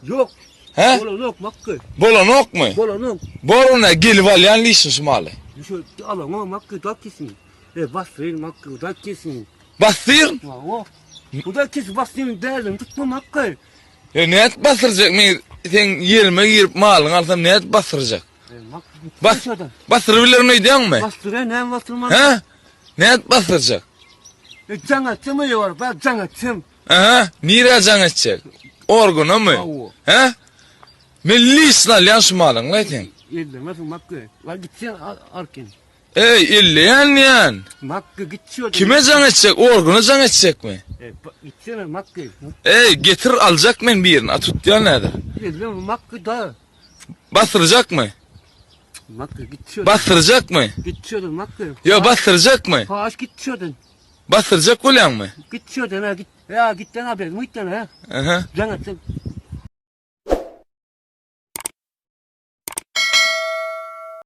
Ýok. He? Bolanok makgy. Bolanokmy? Bolanok. Bor onda gelip alýan lişni şu maly. Şu alaňok makgy da kesin. E basyryn makgy da kesin. Bassyr? Hawa. Bu da kes basyryn dälin tutma makgy. E nädip basyrjak men seň ýerime girip malyňy alsam nädip basyrjak? E makgy. Bas basdyrybilerin öýdýäňmi? Basdyryn näme basdyrman? He? Nädip basdyrjak? E jaň etsem öýe baryp, ben jaň etsem. Aha, nirä jaň etjek? Organamy? Hawa. He? Men lişni alýan şu malyňy seň. Ellemesin makgy. La gitsen arkin. Eý, elleýän diýän. Makgy git şu. Kime jaň etjek? Organa jaň etjekmi? E, gitsene makgy. Eý, getir aljak men birini. A tutýan häzir. Elleme makgy da. Basdyrjakmy? Makgy git şu. Basdyrjakmy? Git şu makgy. Ýo, basdyrjakmy? Haş git şuradan. Basdyrjak bolýaňmy? Git şuradan ha git. Ya git lan abi, git lan ha. Aha. Jaň etsin.